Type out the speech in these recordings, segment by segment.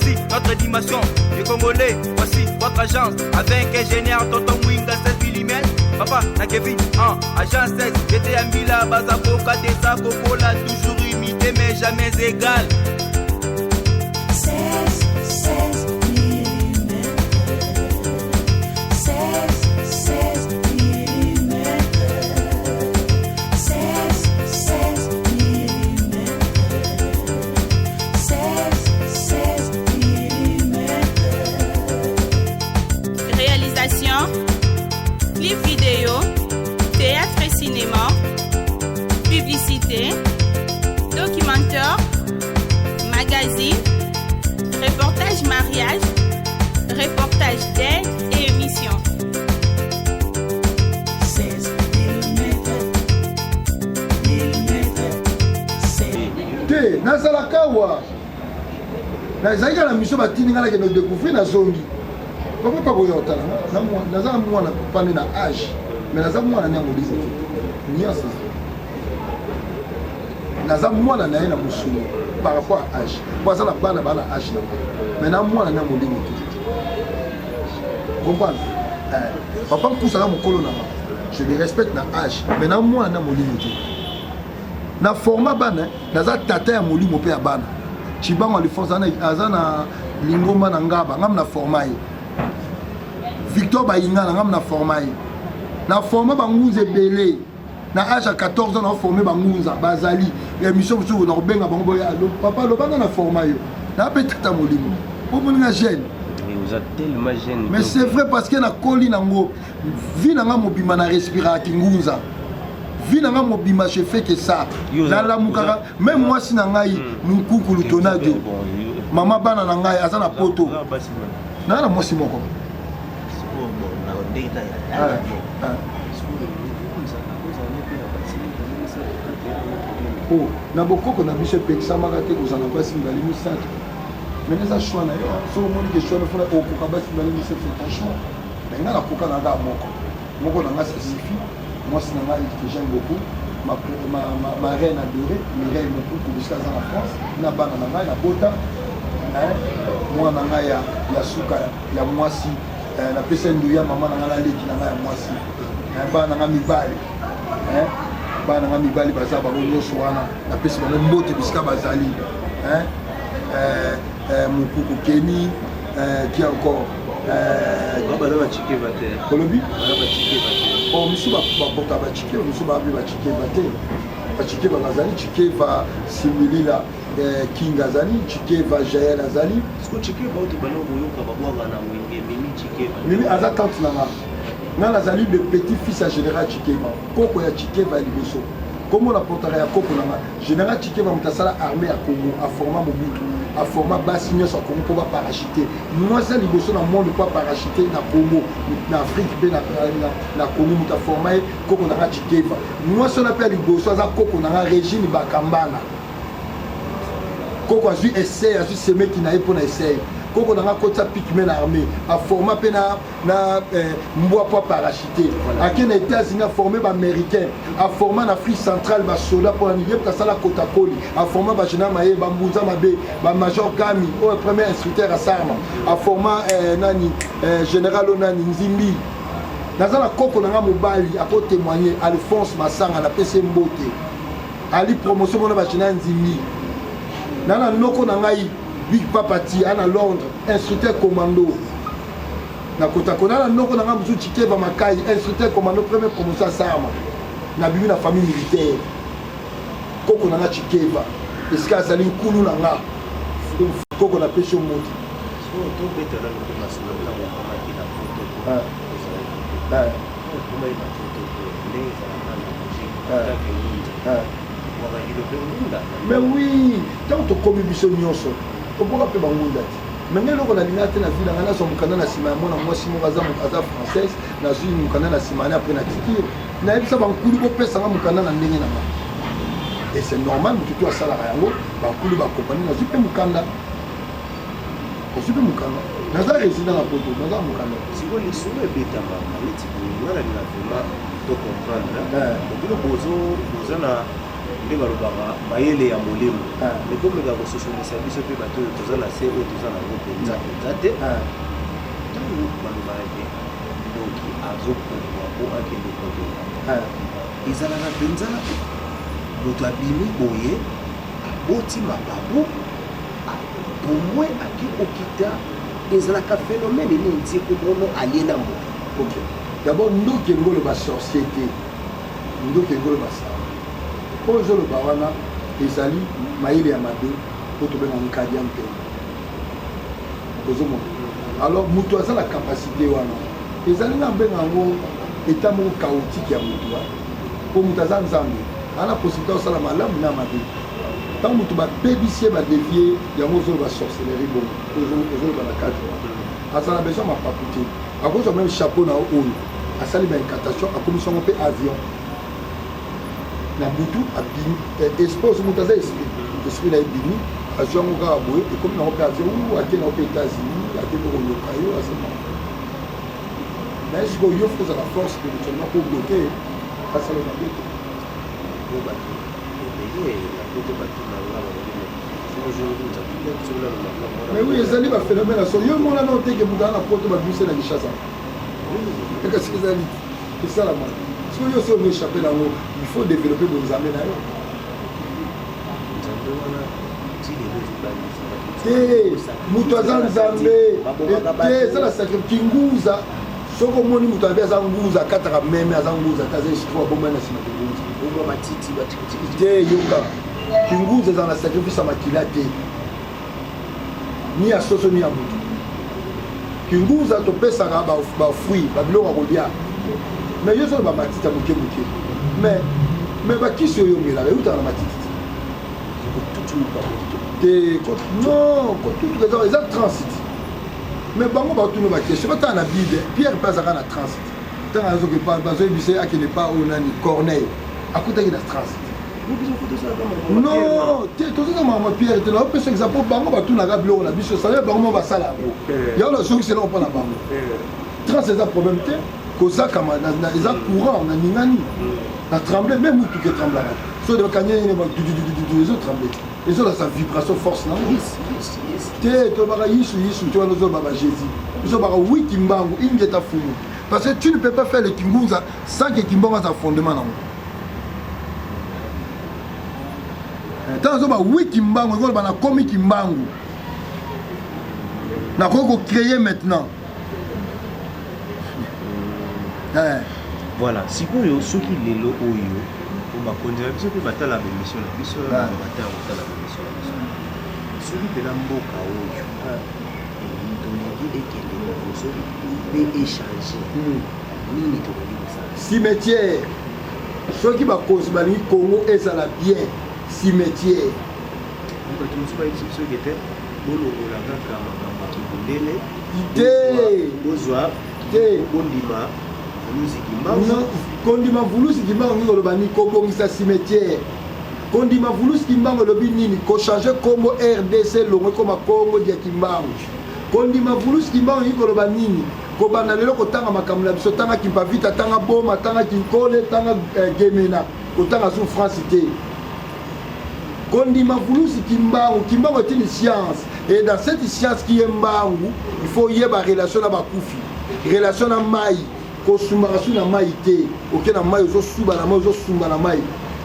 Voici notre dimension les Congolais, voici votre agence avec ingénieur Tonton Mwinga 16 mm. Papa, na Kevin, en agence 16, j'étais à Mila, Bazaboka, Desa, Kokola, toujours imité mais jamais égal. 16, 16 mm. 16, 16 mm. 16, 16 mm. 16, 16 mm. Réalisation, clip vidéo, théâtre et cinéma, publicité, documentaire, magazine, reportage mariage, reportage d'aide et émission. 16 mm. Mm. 16. Te, nazalaka awa, nazalaki na mission, batindi ngai nakende découvrir, nazongi. Papa pa koya kotala nga. Naza na mwana papa nde na age, mais naza mwana ne ya molimo te. Nyonso naza mwana na ye na mosuni par rapport à âge, po aza na bana baa na âge na ngai, mais na mwana ne ya molimo te, comprendre? Papa Nkusa aza mokolo na nga, je le respecte na âge, mais na mwana na molimo te. Na forma bana, naza tata ya molimo mpe ya bana. Cibango Alphonse aza na lingomba na ngaba, ngam na forma ye. Victor Bayinga na ngam na forma ye. Na forma bangunza ebele. Na âge ya 14 ans na forme bangunza, bazali émission mosusu na kobenga bango boye: "Papa, lobanga na forma yo." Na mpe tata molimo po moninga jeune. Oza tellement jeune. Mais c'est vrai, parce que nakoli nango, vie na nga mobimba na respiraka kingunza, vie na nga mobimba je fais que ça. Nalamukaka, même mwasi na ngai Monkukulu Tonadio, mama bana na ngai, aza na poto. Naa na mwasi moko. Ah, ah. Oh, na bokoko na biso epekisamaka te kozala basi mibale, misato, mais eza choix na yo. Soki omoni ke choix nofona okoka basi mibale, misato, c'est ton choix, mais ngai nakoka na kaka moko moko na ngai, ça suffit. Mwasi na ngai que j'aime beaucoup, ma reine adorée, Mireille Mokuku, bisika aza na France, na bana na ngai nabota, mwana na ngai ya suka ya mwasi, napesa nduya mama na ngai, naleki na ngai ya mwasi, bana na ngai mibali, bana na ngai mibali baza bango nyonso wana, napesi bango mbote bisika bazali. Mokuku Keni, qui encore? Olobi misu bapota bachikeva, misu babi bachikeva te, bachikeva bazali Chikeva Similila, King azali Chikeva, Jael azali. Mimi aza tante na nga. Nga nazali le petit fils ya général Chikeva, koko ya Chikeva ya liboso. Kombo na portaka ya koko na nga général Chikeva, moto asala armée ya Congo, aforma Mobutu, aforma basi nyonso ya Congo mpo baparachute. Mwasi ya liboso na monde mpo aparachute na Congo, na Afrique mpe na Congo, moto aforma ye koko na nga Chikeva. Mwasi wana mpe ya liboso aza koko na nga Régine Bakambana. Koko azwi essai, azwi semeki na ye mpo na essai. Koko na nga akotisa pikme na armée, aforma mpe na mbwa mpo aparachute. Ake na États-Unis, aforme baaméricain, aforma na Afrique centrale basoda mpo na nini ye asala kotakoli, aforma bagénéral maye, bambunza mabe, bamajor Gami oyo premier instructeur ya sarma, aforma nani, général oyo nani, Nzimbi. Naza na koko na nga mobali akotémoigne, Alphonse Masanga, napesi ye mbote, ali promotion mona bagénéral Nzimbi. Na noko na ngai Big Papa ti ana Londres, instructeur commando na kotakona. Na noko na ngai mosusu Chikeva Makai, instructeur commando, première promotion ya sarma. Nabimi na famille militaire. Koko na nga Chikeva esika azali, nkulu na nga koko, napesi yo mbote. Tobetela mpe masolo ntango okomaki na poto. Okomaki na poto, ndenge ezalaka na logique, kaka ngunza wakakilo mpe ngunda. Mais oui, ntango tokomi biso nyonso oboka mpe bangunda te. Me ngai eloko nalingaka te na vie na ngai, nazwa mokanda na nsima ya mwana mwasi moko aza française. Nazwi mokanda na nsima ne, après natiki ye. Nayebisa bankulu bopesanga mokanda na ndenge na nga, et c'est normal, motu to asalaka yango. Bankulu bakompani, nazwi mpe mokanda, nazwi mpe mokanda, naza résident na poto, naza mokanda. Sikoyo lisolo ebetamaka neti boye, nga nalinga vraiment to comprendre. Obino boza na nde. Nde balobaka mayele ya molimo. Ah. Mais komeka kososolisa biso mpe bato oyo toza na se oyo toza nango mpenza mpenza te. Ah. Ntango balobaka ke ndoki azopumbwa mpo akende kodoka, Ah. ezalaka mpenza moto abimi boye, aboti mapapu, apumbwe, ake kokita? Ezalaka phénomène nini ti komono alie na moto? Ok, d'abord ndoki elingi oloba sorcier te, ndoki elingi oloba sango. Oyo ozoloba wana ezali mayele ya mabe oyo tobenga nkadia mpembe. Ozomona, alors moto aza na capacité wana, ezali nga mbenga yango état moko chaotique ya motu, mpo moto aza Nzambe, aza na possibilité ya kosala malamu na mabe. Ntango moto babebisi ye, badévier yango, ozoloba sorcellerie. Bongo ozoloba na cadre wana, azala besoin mapapu te, akozwa même chapeau na yo oyo asali baincantation, akomisi yango mpe avion na butu, abimi esprit oso. Moto aza esprit, esprit na ye bimi, azwi yango kaka boye, ekomi nango mpe avion, u ake nango mpe États-Unis, ake mpe koloka yo asema. Mais sikoyo yo faut ozala force spirituellement po bloquer asala mabe te. Po bato ebele na poto batuna nga, balobi Mais oui, ezali baphénomène ya solo. Yo mona nao teke moto aza na poto, babimisi na Kinshasa, kasi ezali esalama. Soki yo soki oéchappe nango, il faut développer bonzambe na yo. Nzambe wana ti lelo ezobangisa bato. Te, moto aza Nzambe te, eza na sacrifice kinguza. Soki omoni moto abe aza nguza, akataka meme, aza nguza te, aza esprit abomani na nsima kinguza. Bongo matiti batikitiki? Te, yoka, kinguza ezala na sacrifice ya makila te, ni ya soso ni ya motu. Kinguza topesaka bafruit, babiloko ya kolia. Mais yo solo bamatiti ya moke moke, mais bakisi oyo omelaka eutaka na matiti te. Non, kotutuka eza transit. Mais bango batuna baquestion, batala na Bible. Pierre mpe azalaka na transit. Ntango azoki, bazoyebisa ye akende pa oyo nani, Corneille, akutaki na transit. Non te, tozaka makambo ya Pierre te. Naopesa exemple po bango batunaka biloko na biso, sala bango mo basala yango. Yango nazongisi eloko mpo na bango. Transe eza problème te, kozakama eza courant na ningani na tremble, même mutuka etremblaka. So bakangi nini, ezotremble, ezolasa vibration, force nango te. Tolobaka Yisu, Yisu te, wana ozoloba ba Jésus. Ozolobaka wi Kimbangu, ingeta fumu, parce que tu ne peux pas faire le kingunza sans que Kimbangu aza fondement nango. Ntango azoba wi Kimbangu, ekoloba nakomi Kimbangu, nakoki kocréer maintenant. Voilà, sikoyo soki lelo oyo po bakonzi na biso mpe batala baémission na biso, batala kotala baémission na biso, soki mpena mboka oyo tolingi ekende liboso mpe échange, nini tokoki kosala? Cimetière. Soki bakonzi balingi Congo ezala bien, cimetière. Bato mosusu bayebisi biso eke te, bolongola kaka makambo ya kibundele. Te. Bozwa Te. Bondima Mvuluzi Kimbangu. Non, kondima Mvuluzi Kimbangu ngi koloba nini? Kobongisa cimetière. Kondima Mvuluzi Kimbangu elobi nini? Kochange kombo RDC longo, ekoma Kongo dia Kimbangu. Kondima Mvuluzi Kimbangu ngi koloba nini? Kobanda lelo kotanga makambo na biso, tanga Kimpavita, tanga Boma, tanga Kinkole, tanga Gemena, kotanga su France te. Kondima Mvuluzi Kimbangu, Kimbangu est une science, et dans cette science qui est Mbangu, il faut yeba relation na bakufi, relation na mai. Kosumbaka su na mai te. Oke na mai, ozosuba na mai, ozosumba na mai,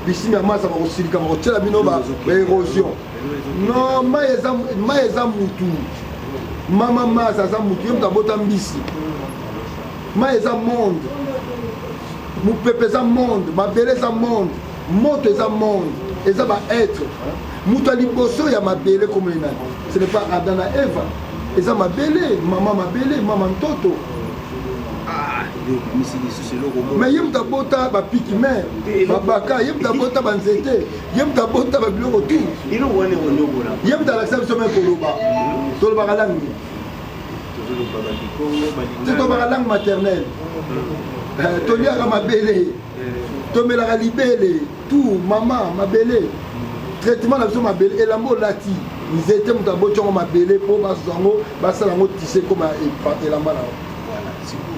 bisimi ya masa bakosilika, bakotiela bino ba érosion. Non, mai eza, mai eza mutu. Mama masa aza mutu, ye mutu abota mbisi. Mai eza monde, mopepe eza monde, mabele eza monde, moto eza monde, eza baêtre. Moto ya liboso ya mabele komoni nani? Ce n'est pas Adam na Eva, eza mabele, mama mabele, mama ntoto. Mais ye moto abota bapiki me babaka, ye moto abota banzete, ye moto abota babiloko tu, ye moto alakisa biso. Me koloba, tolobaka langue te, tolobaka langue maternelle. Toliaka mabele, tomelaka libele, tout mama mabele. Traitement na biso mabele, elamba olati, nzete moto aboti yango, mabele mpo bazwa yango, basala yango tisse, ekoma elamba na yo. Voilà, sikoyo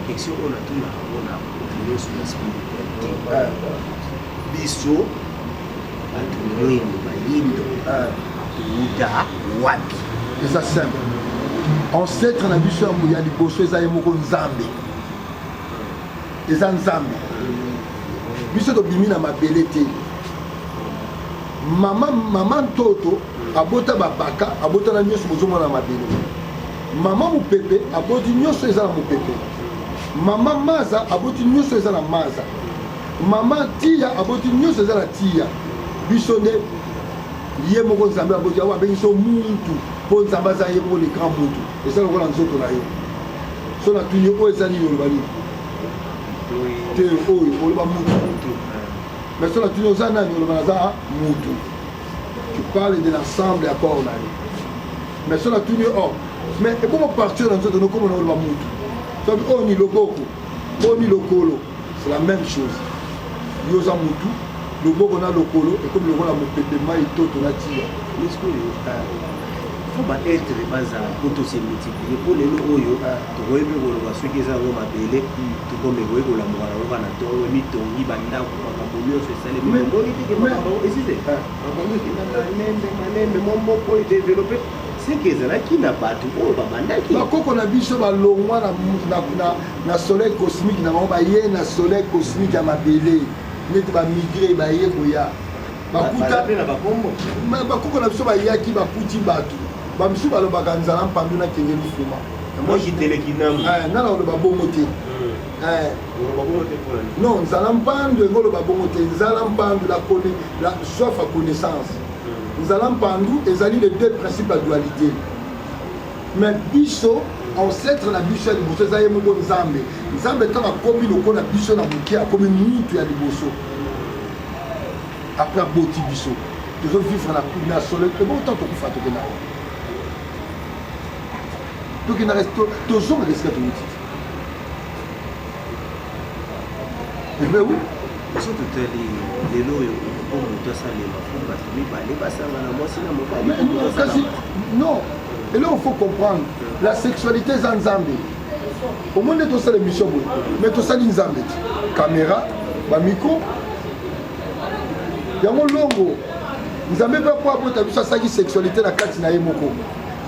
question oyo natuna yango na moto nyonso na spiritualité, biso Bato mwindo, bayindo, towuta wapi? Eza simple. Ancêtre na biso ya liboso eza ye moko Nzambe. Eza Nzambe. Biso tobimi na mabele te. Mama, mama Ntoto abota babaka, abota na nyonso bozomona na mabele. Mama Mopepe aboti nyonso eza na mopepe. Mama Maza aboti nyonso eza na maza. Mama Tiya aboti nyonso eza na tiya. Biso nde ye moko Nzambe aboti yango abengi so muntu mpo Nzambe aza ye moko le grand muntu. Eza lokola nzoto na yo. So natuni yo oyo eza nini oloba nini? Te oyo oloba mutu. Mais so natuni oza nani oloba naza mutu. Tu parles de l'ensemble ya corps na yo. Mais so natuni yo oh mais ebongo partir na nzoto nokomona oloba mutu. Soki oyo ni loboko, oyo ni lokolo. C'est la même chose. Yo oza mutu, loboko na lokolo ekomi lokola mopepe mai toto na tia. Sikoyo fo ba être bazala mpo tose multiplier mpo lelo oyo tokoki mpe koloba soki eza yango mabele tokomi ekoki kolamuka nango kaka na ntongo emitongi bandako makambo nyonso esalemi omoni teke makambo yango esise makambo ekenda malembe malembe mwa moko edevelope seke ezalaki na bato oyo babandaki bakoko na biso balongwa na, na, na, na soleil cosmique na bango baye na soleil cosmique ya mabele neti bamigre baye koya bakuta bakoko na biso bayaki bakuti bato bamisusu balobaka nzala mpandu na kenge lufuma eh, nana oloba bongo te hmm. eh. Non nzala mpandu engo oloba bongo te nzala mpandu la soif ya connaissance hmm. Nzala mpandu ezali les deux principes ya dualité. Mais biso ancêtre na biso ya liboso eza ye moko Nzambe. Nzambe ntango akomi lokola biso na moke akomi mutu ya liboso. Après aboti biso. Tozo vivre na na soleil. Ebongo ntango tokufa tokenda wapi? Tokendaka tozongaka esika towuti. Mais oui. Biso totali lelo oyo mpo moto asalema fo bato mibale basangana mwasi na mobali. Kasi non, eloko faut comprendre la sexualité eza nzambe. Omoni nde tosala émission boye mais tosali nzambe ti caméra bamicro yango longo nzambe mpe po abota biso asalaki sexualité na kati na ye moko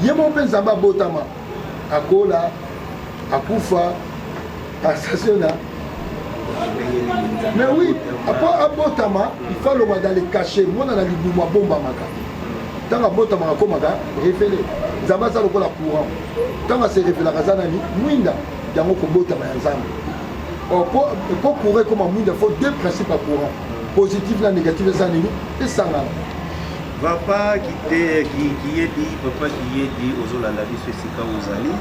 ye moko mpe nzambe abotama akola akufa asasiona mais oui apo abotama il faut alongwa dans le cachet mwana na libumu abombamaka ntango abotamaka akomaka révélé nzambe aza lokola courant ntango ase révélaka aza nani mwinda yango kobotama ya nzambe po courant ekoma mwinda faut deux principes ya courant positif na négatif eza nini esangana. Papa kite kiyedi papa kiyedi ozolanda biso esika ozali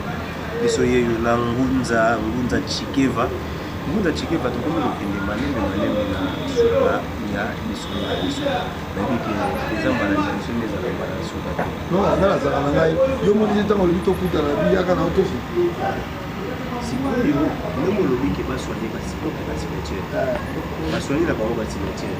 biso yeyo na ngunza ngunza chikeva ngunza chikeva tokomi kokende malembe malembe na suka ya lisolo na biso nayebi ke eza mbala liboso nde ezala mbala suka te non nga nazala na ngai yo moni te ntango olobi tokutana biyaka na yo tosi Sikoyo ndenge olobi ke baswani basikoki ba cimetière baswani na bango ba cimetière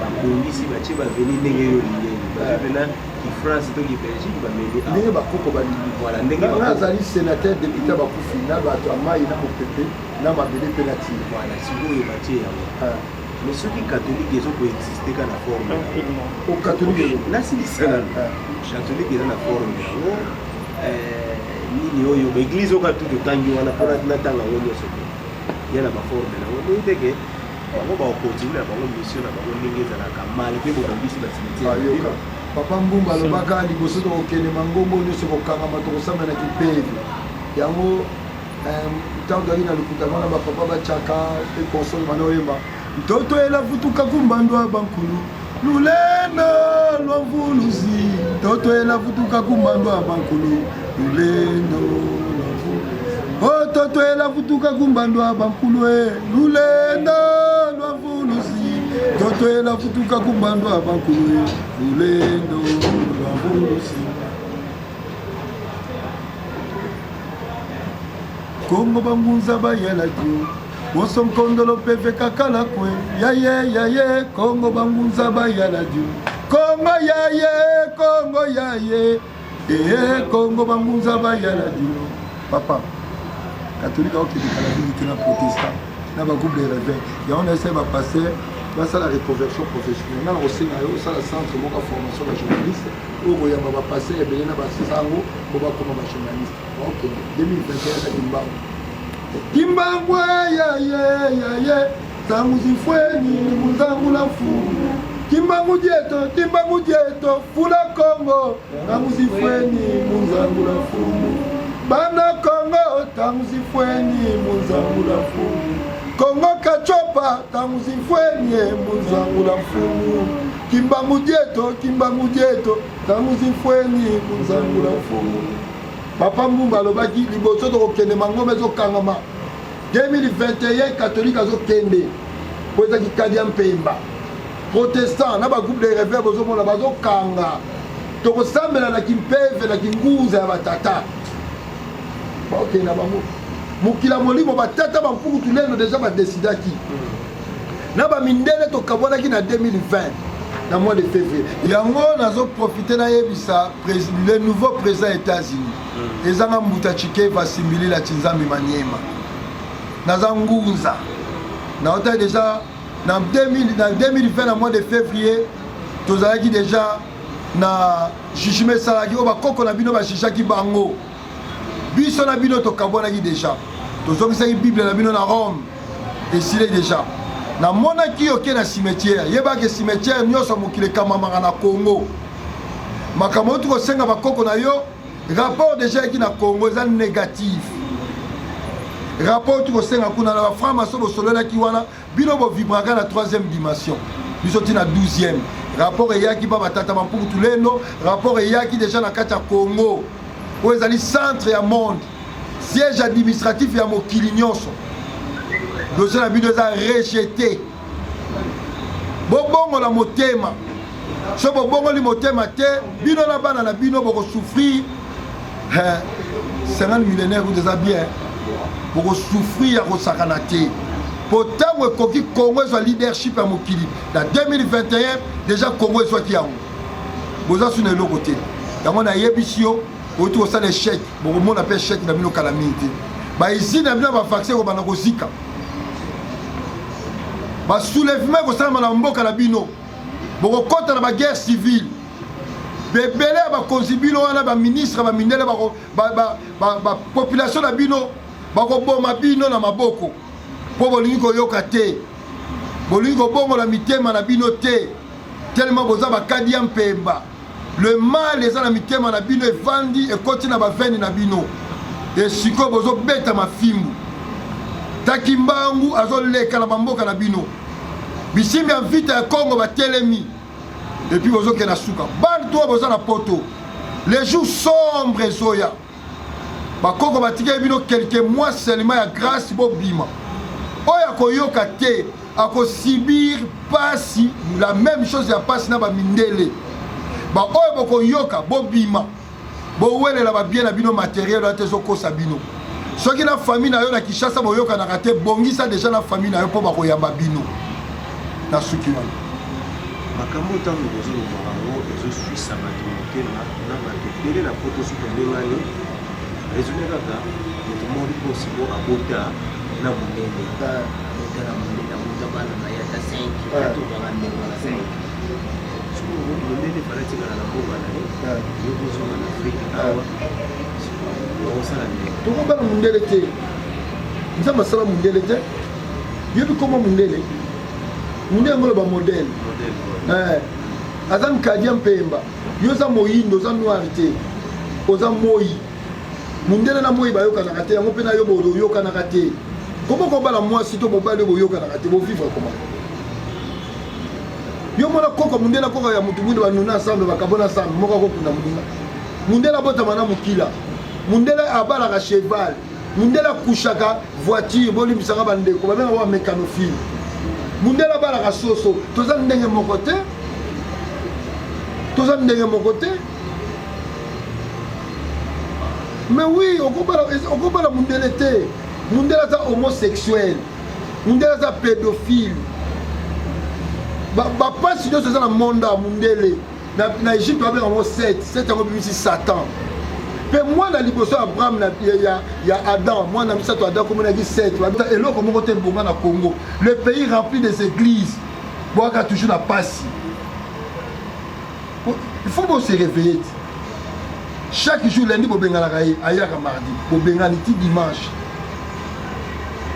babongisi batie baveni ndenge yo olingeli bazwi mpena ki France to ki Belgique bamemi ndenge bakoko balingi voilà ndenge nga azali sénateur député bakufi na bato ya mai na mopepe na mabele mpe na tii voilà sikoyo batie yango ah. Mais soki catholique ezo ko existe ka na forme o catholique nasilisa nanu ah. Catholique eza na forme yango eh, nini oyo baeglise oyo kaka tu totangi wana mpona natanga yango nyonso te ya na baforme na yango omoni te ke bango bakokontinue na bango mission na bango ndenge ezalaka malgre bobongisi bacimetiere. Papa Mbumba alobaka liboso tokokende mangombo nyonso kokangama tokosamba na kipeve yango ntango tozalaki na lokuta wana bapapa bacaka mpe console bana oyemba ntoto elavutuka kumbandwa bankulu Lulendo lwa mvuluzi toto elavutuka kumbandwa bankulu lulendo lwa mvuluzi o toto elavutuka kumbandwa bankulu e lulendo lwa mvuluzi toto elavutuka kumbandwa bankulu e lulendo lwa mvuluzi Kongo bangunza bayela dio Boso nkondolo peve kakala kwe yaye yaye Kongo bangunza bayala dio Kongo yaye Kongo yaye ee Kongo bangunza bayala dio Papa katolika okende kala mingi te na protestant na bagroupe de réveil yango na esai bapaster. Basala reconversion professionnelle. Nga nakosenga yo osala centre moko ya formation ba journaliste oyo koyamba ba pasteur ebele na basango mpo bakoma ba journaliste. Bakokende 2021 eza kimbangu. Kimbangu ye ye tangu zifweni munzangula mfumu Kimbangu dieto Kimbangu dieto fula Congo tangu zifweni munzangula mfumu bana Congo tangu zifweni munzangula mfumu Congo kachopa tangu zifweni munzangula mfumu Kimbangu dieto Kimbangu dieto tangu zifweni munzangula mfumu Papa Mbumba alobaki liboso tokokende mangomba ezokangama 2021 catholique azokende po eza kikadi ya mpemba protestant na bagroupe de revers bozomona bazokanga tokosambela na kimpeve na kingunza ya batata bakokende na bango mokila molimo batata bampuku tulendo deja badesidaki na bamindele tokabwanaki na 2020 na mois de février yango nazoprofite nayebisa le nouveau président états-unis mm. ezanga mbuta chikeva simbilila chinzambi maniema naza ngunza naotaki deja na 2000, na 2020 na mois de février tozalaki deja na jugement esalaki oyo bakoko na bino bajugaki bango biso na bino tokabwanaki deja tozongisaki bible na bino na rome esili deja namonaki yo ke na cimetière yebaka cimetière nyonso mokili ekamamaka na congo makambo outi kosenga bakoko na yo rapport deja eyaki na congo eza négatif rapport outi kosenga kuna na bafranc maso bosololaki wana bino bovibraka na troisième dimension biso ti na 12e rapport eyaki ba batata bampuku tulendo rapport eyaki deja na kati ya congo oyo ezali centre ya monde siège administratif ya mokili nyonso dossier na bino eza rejete bobongola motema so bobongoli motema te bino na bana na bino bokosouffrir 50 millénaire kutu eza bien bokosouffrir ya kosakana te mpo ntango ekoki congo ezwa leadership ya mokili na 2021 deja congo ezwaki yango boza su na eloko te yango nayebisi yo outi kosala echec bokomona mpe echec na bino kala mingi te bausine na bino ya bavaccin ekobanda kozika basoulèvement ekosalama na mboka na bino bokokɔta na baguerre civile bebele ya bakonzi bino wana baministre bamindele bapopulation na bino bakoboma bino na maboko mpo bolingi koyoka te bolingi kobongola mitema na bino te telema boza bakadi ya mpemba le mal eza na mitema na bino evandi ekoti na baveni na bino esikoyo bozobeta mafimbu takimbangu azoleka na bamboka na bino bisimbi ya vita ya congo batelemi epuis bozokende na suka bande to boza na poto les jours sombre ezoya bakoko batikaki bino quelques mois seulement ya grâce bobima oyo akoyoka te akosibir pasi la même chose ya pasi na bamindele baoyo bokoyoka bobima bowelela babie na bino materiel wana te ezokosa bino soki na famille na yo na kinshasa boyokanaka te bongisa deja na famille na yo mpo bakoyamba bino na suki wana makambo ntango bozoloba yango ezoswisa bato motema na bato ebele na poto soki tobengani raisonne kaka moto moko likosi bo abota na monene abota na monene abota bana na ye ata 5 atokaka ndenge wana 5 mondele fala atikala na mboka na ye yo kozonga na afrike awa okosala ndenge tokobala mondele te nzambe asala mondele te yebi koma mondele mondele yango loba modele eh, aza nkadia mpemba yo oza moyindo oza noir te oza moi mondele na moi bayokanaka te yango mpe na yo boyokanaka te koma kobala mwasi to mobali oyo boyokanaka te bovivre koma yo mona koko mundele koko ya mutu mwindu banuna ensemble bakabona ensemble moko akokunda moninga mundele abotama na mokila mundele abalaka cheval mundele akushaka voiture bolimbisaka bandeko babengaka ba mécanophile mundele abalaka soso toza ndenge moko te toza ndenge moko te mais oui okobala mundele te mundele aza homosexuel mundele aza pédophile bapasi nyonso eza na monde ya mundele na, na egypte babenga yango 7 7 yango ebimisi satan mpe mwana liboso ya abraham na, ya, ya, ya adam mwana misato adam komonaki 7 eloko moko te ebonga na congo le pays rempli des églises Boyaka toujours na pasi. Il faut bo se réveiller ti. Chaque jour lundi bobenganaka ye, ayaka mardi, bobengani ti dimanche.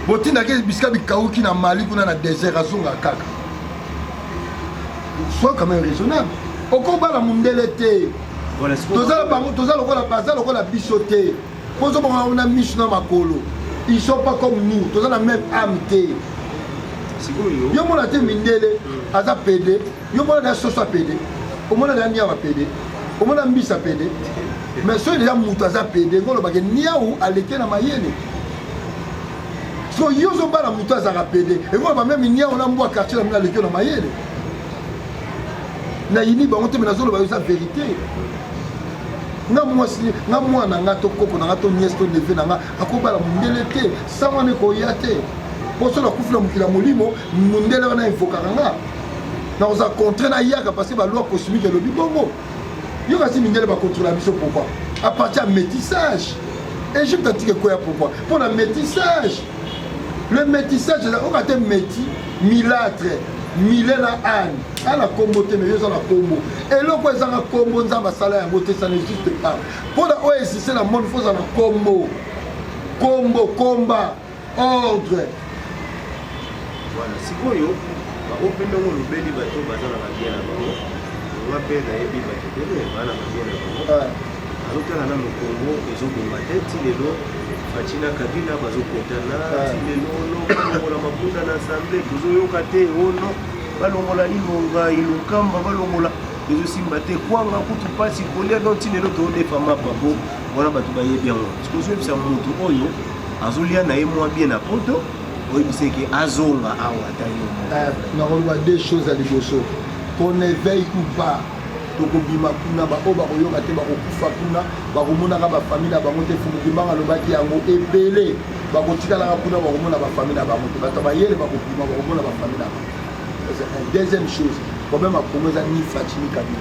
Botindaki bisika bikauki na Mali kuna na désert azonga kaka. Sois quand même raisonnable. Okobala mundele te. Toza bango toza lokola baza lokola biso te. Pozo bango na misu na makolo. Ils sont pas comme nous. Toza na même âme te. Yo mona te mindele aza pede. Yo mona na soso pede. Omona na niawa pede. Omona mbisa pede. Mais soki deja moto aza pede, ngolo bake niawu aleke na mayele. So yo ozobala moto azalaka pede. Ekolo ba meme niawu na mbwa quartier na bino aleki na mayele. Nayini bango te mais nazoloba yo eza verite. Nga mwasi, nga mwana nga to koko na nga to nièce to neveu na nga akobala mundele te. Sango wana ekoya te. Po soki nakufi na mokili ya molimo, mundele wana invokaka nga. Nakozala contre nayaka parce que ba loi cosmique elobi bongo. Yo kasi mindele ba contrôler biso pourquoi? À partir ya métissage. Egypte antique ekoya pourquoi? Mpo na métissage. Le métissage eza oka te métis, milâtre, mile na ane. Ana kombo te mais yo oza na kombo. Eloko ezanga kombo Nzambe asala yango te, ça n'existe pas. Mpo na oyo existe na monde faut ozala na kombo. Kombo, komba, ordre. Voilà, sikoyo baoyo mpe ndenge olobeli bato baza na babien na bango, nga mpe nayebi bato ebele baa na babien na bango, azotala nano Congo ezobonga te ti lelo Fatshi na Kabila bazokotana ti lelo no balongola mabunda na assemblée tozoyoka te ono balongola ilonga ilunkamba balongola ezosimba te kwanga kutu mpasi kolia donc ti lelo tozodefa mapa po wana bato bayebi yango sikoyo ozoyebisa motu oyo azolia na ye mwa bien na poto oyebisa eke azonga awa ata yo eh, nakoloba deux choses ya liboso qu'on éveille ou pas tokobima kuna baoyo bakoyoka te bakokufa kuna bakomonaka bafamille na bango te fumukimbanga alobaki yango ebele bakotikalaka kuna bakomona bafamille na bango te bato bayele bakobima bakomona bafamille na bango. Deuxième chose, problème ya Congo eza ni Fatshi ni Kabila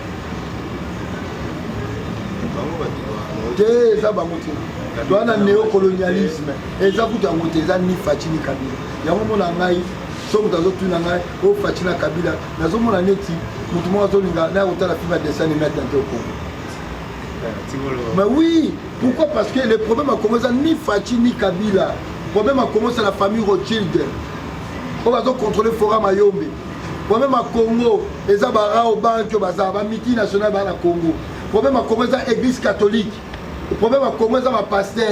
te, eza bango te. Toza na néocolonialisme, eza kutu yango te, eza ni Fatshi ni Kabila. Yango mona ngai soki moto azotuna ngai o oh, Fatshi na Kabila, nazomona neti moto moko azolinga naya kotala film ya dessin animé atante au Congo. Mais oui, pourquoi? Parce que le problème à Congo, c'est ni Fatshi ni Kabila. Le problème à Congo, c'est la famille Rothschild. On va contrôler Fora Mayombe. Problème à Congo, eza ba Rao Bank, baza ba multinationale ba na Congo. Problème à Congo, eza église catholique. Problème à Congo, eza ba pasteur.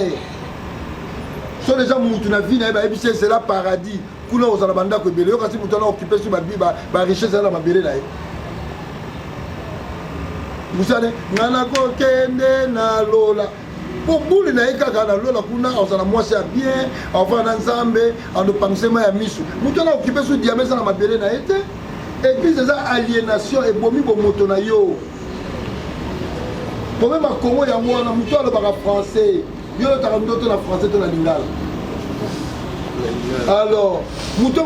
So déjà mutu na vie na ye bayebisi ye zela paradis kuna ozala bandako ebele yo kasi moto wana okipe so barichesse eza na mabele na ye musane nga nakokende na lola mpo bule na ye kaka na lola kuna azala mwasi ya bien avanda na nzambe andopangisa mai ya miso moto wana okipe so diame eza na mabele na ye te eglise eza aliénation ebomi bomoto na yo problème ya congo yango wana moto alobaka français yo olotaka ndoto na français to na lingala alors moto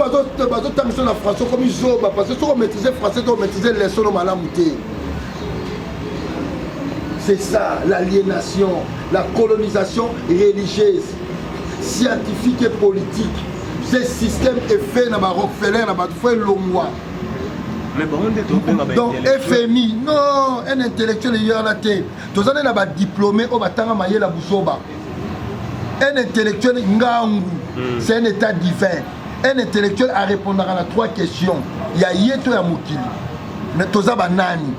bazotangisa na français okomi zoba parce que soki omaîtrise français to omaîtrise leçon no malamu te. C'est ça l'aliénation, la colonisation religieuse, scientifique et politique. Ce système est fait na ba Rockefeller na bato fo elongwa. Mais bango nde tobenga ba Donc FMI, non, un intellectuel eyana te. Toza nde na ba diplômé oyo batanga mayele ya buzoba. Un intellectuel ngangu, c'est un état divin. Un intellectuel a répondaka na trois questions ya ye to ya mokili. Mais toza ba nani?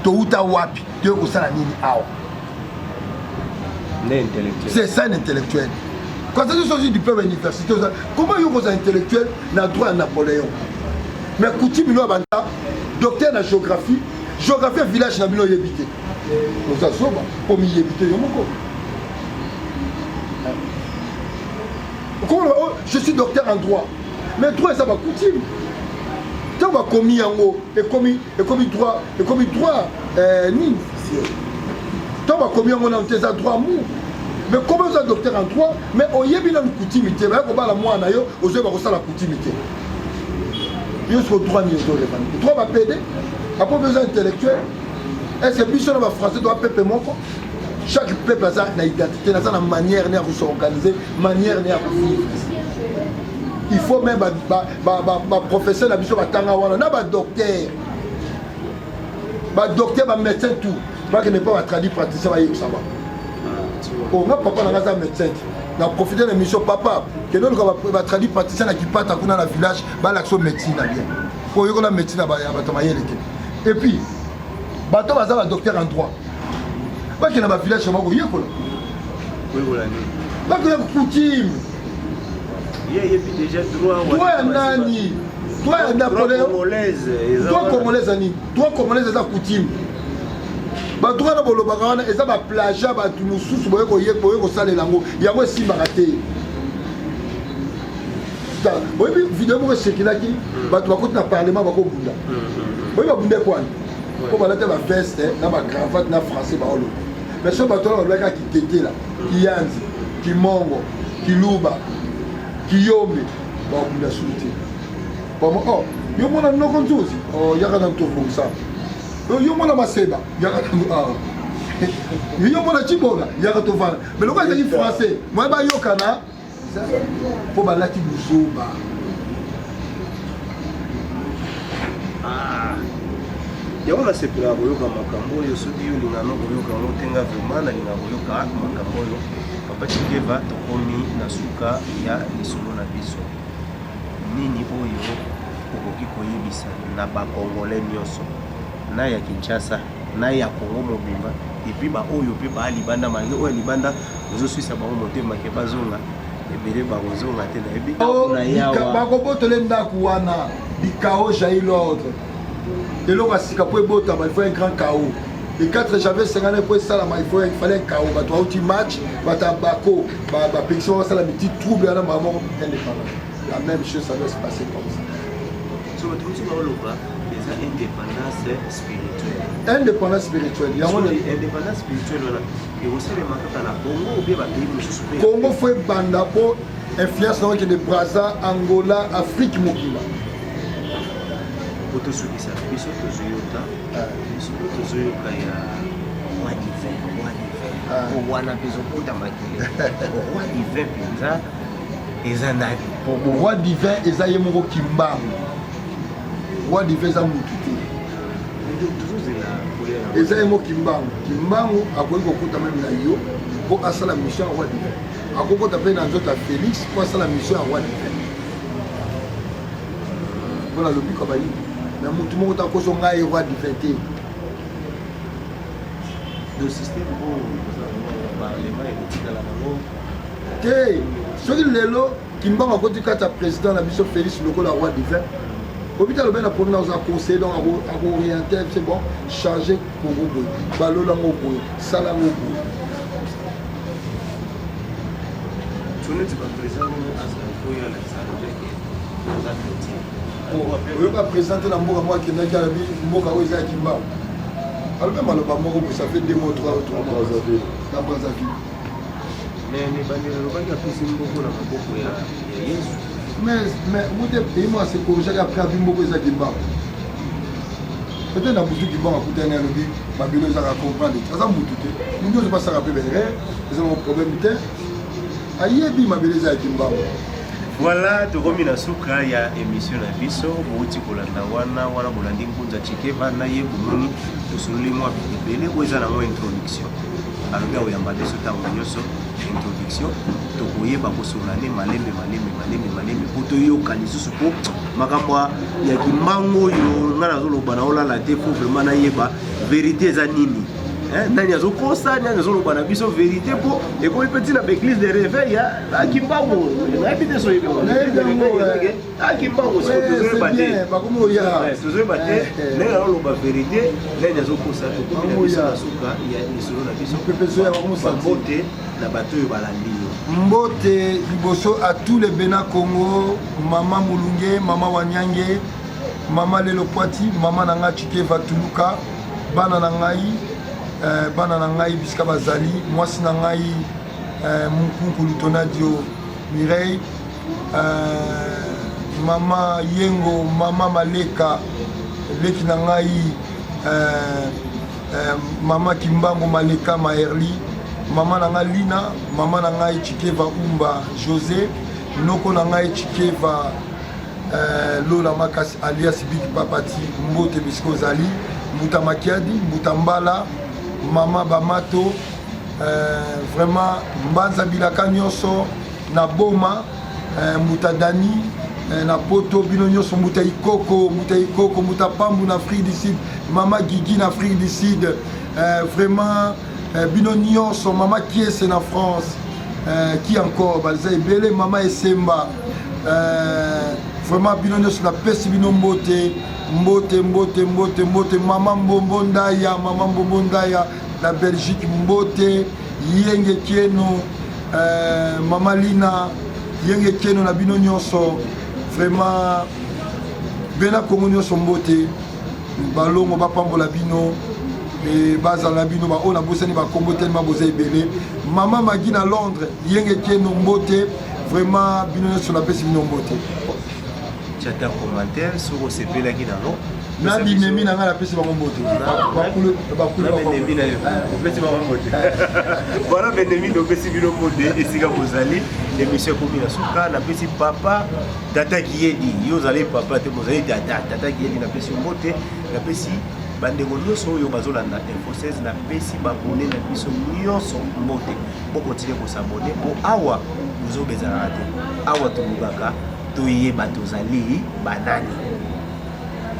Touta wapi? Toye kosala nini awa? Nde intellectuel. C'est ça un intellectuel. Quand tu sors du diplôme à l'université, comment yo kozala intellectuel na droit ya Napoléon? Mais coutume no abanda docteur na géographie, géographie ya village na bino oyebi te. Oza zoba, po miyebi te yo moko. Comment oh, je suis docteur en droit. Mais droit eza ba coutume. Tant bakomi yango ekomi ekomi droit ekomi droit euh, nini tant bakomi yango nanu te eza droit mou mais comment oza docteur en droit mais oyebi nanu coutume te baya kobala mwana na yo ozoyeba kosala coutume te yo siko droit nini ozo revendiquer droit bapede apo mpe oza intellectuel. Est ce que biso na bafrançais toa peuple moko? Chaque peuple aza na identité, naza na manière ne ya kos'organiser, manière ne ya kovivre. Il faut même baprofesseur na biso batanga wana na badocteur, badocteur, bamédecin, tout bakende mpo batradi praticien bayebisa bango. Oh, nga papa na nga aza médecin te, na profite na émission. Papa, kende oluka batradi praticien na Kipata kuna na village, balakisa médecine na bien, po oyekola médecine ya bato mayele te. Et puis bato baza badocteur en droit, bakende na bavillage na bakoyekola. Koyekola nini? Bakoya coutume. Ye ayebi déjà droit. Droit ya nani? Droit ya Napoléon? Congolaise eza. Droit congolaise ya nini? Droit congolaise eza coutume. Badroit wana bolobaka wana eza baplagia, bato mosusu boye boye kosalela yango, yango esimbaka te. Oyebi video moko esekilaki, bato bakoti na parlement, bakobunda. Oyebi babunda ekwani mpo balata baveste na bacravate na français baoloba. Mais soki bato wana balobaki kitetela, kiyanzi, kimongo, kiluba, kiyombe, bakobunda sulu te. Bamo, oh, yo mona noko nzuzi, oh, yaka na tobongisa yo mona maseba, yaka na, ah. Yo mona cibola, yaka tovanda. Mais lokola ezalaki français, moye bayokana mpo balati buzoba. Ah. Yango nasepelaka koyoka makambo oyo. Soki yo olingaka no koyoka yango te, nga vraiment nalingaka koyoka makambo oyo. Papa Tshikeva, tokomi na suka ya lisolo na biso. Nini oyo okoki koyebisa na bacongolais nyonso, na ya Kinshasa, na ya Congo mobimba, et puis baoyo mpe baa libanda, malgré oyo ya libanda ozoswisa bango motema ke bazonga, ebele bakozonga te, nayebi? Oh, Na yawa. Bakobotole ndako wana, du chaos jaillit l'ordre. Eloko ya sika mpo ebotama, il faut un grand chaos. Le 4 janvier 59 mpo esalama, il fallait un chaos. Bato bauti match, bato ya bako bapekisi bango, basala miti trouble wana, mbala moko indépendant. La même chose, ça doit se passer comme ça. So bato mosusu baoloba eza indépendance spirituelle. Indépendance spirituelle yango. Indépendance spirituelle wana ekosalema kaka na Congo ou bien bapays mosusu mpe? Congo faut ebanda mpo influence nango ekende Braza, Angola, Afrique mobimba. Po tosukisa biso, tozoyoka lisolo, tozoyoka ya roi divin, roi divin. Ah. Po wana mpe ezokota makele, roi divin mpenza eza nani? Po roi divin eza ye moko Kimbangu. Roi divin eza mutu te. Tozozela koya na Eza ye moko Kimbangu. Kimbangu akoki kokota meme na yo mpo asala mission ya roi divin, akokota mpe na nzoto ya Félix mpo asala mission ya roi divin mpo na lobiko ya bayini. Na mutu moko takoso ngai roi divin te. Do système oyo toza nango, parlement ekotikala nango? Te, soki lelo Kimbangu akoti kati ya président na biso Félix lokola roi divin, obita alobi na problème, aza conseiller, donc akooriente, c'est bon, charge Kongo boye, balola yango boye, sala yango boye. So neti baprésident ndenge azala koyo alakisa ke aza chrétien? Oyoka président te na mboka moko akendaki, alobi mboka oyo eza ya Kimbangu. Alobi maloba moko boye, ça fait 2 mois, 3 mois na Brazzaville. Mais mibandeli alobaki apesi mboko na maboko ya Yesu. Mais mute pays moko ase corrigeaki après, abi mboka eza Kimbangu. Peut-être na butu Kimbangu akutani, alobi mabelo ezaka, comprendre te, aza mutu te, mutu nyonso basaka mpe baerreur, eza nango problème te, ayebi mabele eza ya Kimbangu. Voilà, tokomi na suka ya émission na biso. Bouti kolanda wana wana, bolandi Ngunza Tshikeva na ye, bomoni tosololi mwa ebele. Oyo eza nango introduction. Alobi akoyamba biso ntango nyonso. Introduction, tokoyeba kosolola nde malembe malembe malembe malembe mpo toyoka lisusu, mpo makambo ya Kimbangu oyo ngai nazoloba na olala te, fo vraiment nayeba vérité eza nini. Nani azokosa, nani azoloba na biso vérité? Mpo ekomi mpe ntina baeglise de réveil ya Kimbangu, nayebi te soyebi Kimbangu. Tozoyeba te, tozoyeba te ndenge azoloba vérité, nani azokosa. Tokomi na biso na suka ya lisolo na biso. Bambote na bato oyo balandi yo. Mbote liboso à tous les bena Congo, mama Mulunge, mama Wanyange, mama Lelo Pwati, mama na nga Tshikeva Tuluka, bana na ngai, bana na ngai bisika bazali, mwasi na ngai, Munkunkulu Tonadio Mireille, mama Yengo, mama Maleka, leki na ngai, mama Kimbangu Maleka Maerli, mama na ngai Lina, mama na ngai Tshikeva Umba José. Noko na ngai Chikeva euh, Lola Makasi alias Big Papati, mbote bisika ozali. Mbuta Makiadi, Mbuta Mbala, Mama Bamato, euh, vraiment Mbanza bilaka nyonso na Boma, euh, Mbuta Dani euh, na Poto, bino nyonso, Mbuta Ikoko, Mbuta Ikoko, Mbuta Pambu na Afrique du Sud, Mama Gigi na Afrique du Sud, vraiment bino nyonso, Mama Kiese na France, qui encore, baza ebele, Mama Esemba, vraiment bino nyonso napesi bino mbote, mbote, mbote, mbote, mbote. Mama Mbombo Ndaya, Mama Mbombo Ndaya na Belgique, mbote. Yenge Kieno, Mama Lina, Yenge Kieno na bino nyonso, vraiment bena Kongo nyonso mbote. Balongo bapambola bino e bazala na bino. Baoyo nabosani bakombo telema, boza ebele. Mama Magi na Londres, Yenge Kieno, mbote. Vraiment bino nyonso napesi bino mbote. Tiata commentaire soki osepelaki nango. Na binemi na ngai napesi bango mbote. Benemi na yo opesi bango mbote. Voilà, benemi, topesi bino mbote esika bozali. Émission ekomi na suka. Napesi papa Tata Kiyedi, yo ozali papa te, bozali tata. Tata Kiyedi, napesi yo mbote. Napesi bandeko nyonso oyo bazolanda Info 16, napesi babone na biso nyonso mbote. Bokontinue kosabone mpo awa bozobezalaka te, awa tolukaka toyeba tozali banani.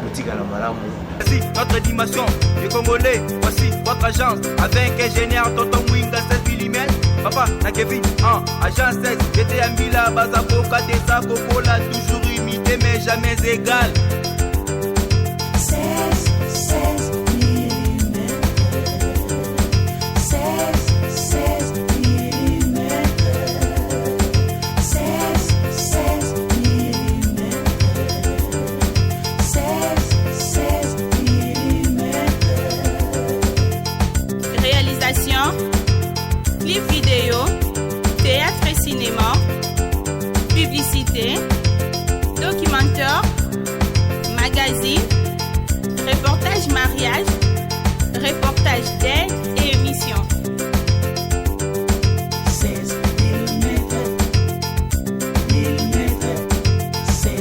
Botikala malamu. Voici notre dimension, les Congolais, voici votre agence. Avec ingénieur Tonton Mwinga 16 mm, papa na Kevin, en agence 16, j'étais à Mila, Bazavoka, Desa, Kokola, toujours imité mais jamais égal. 16, 16 mm. 16, 16 mm. 16, 16 mm. 16, 16 mm. Réalisation, clip vidéo, théâtre et cinéma, publicité, documentaire, magazine, reportage mariage.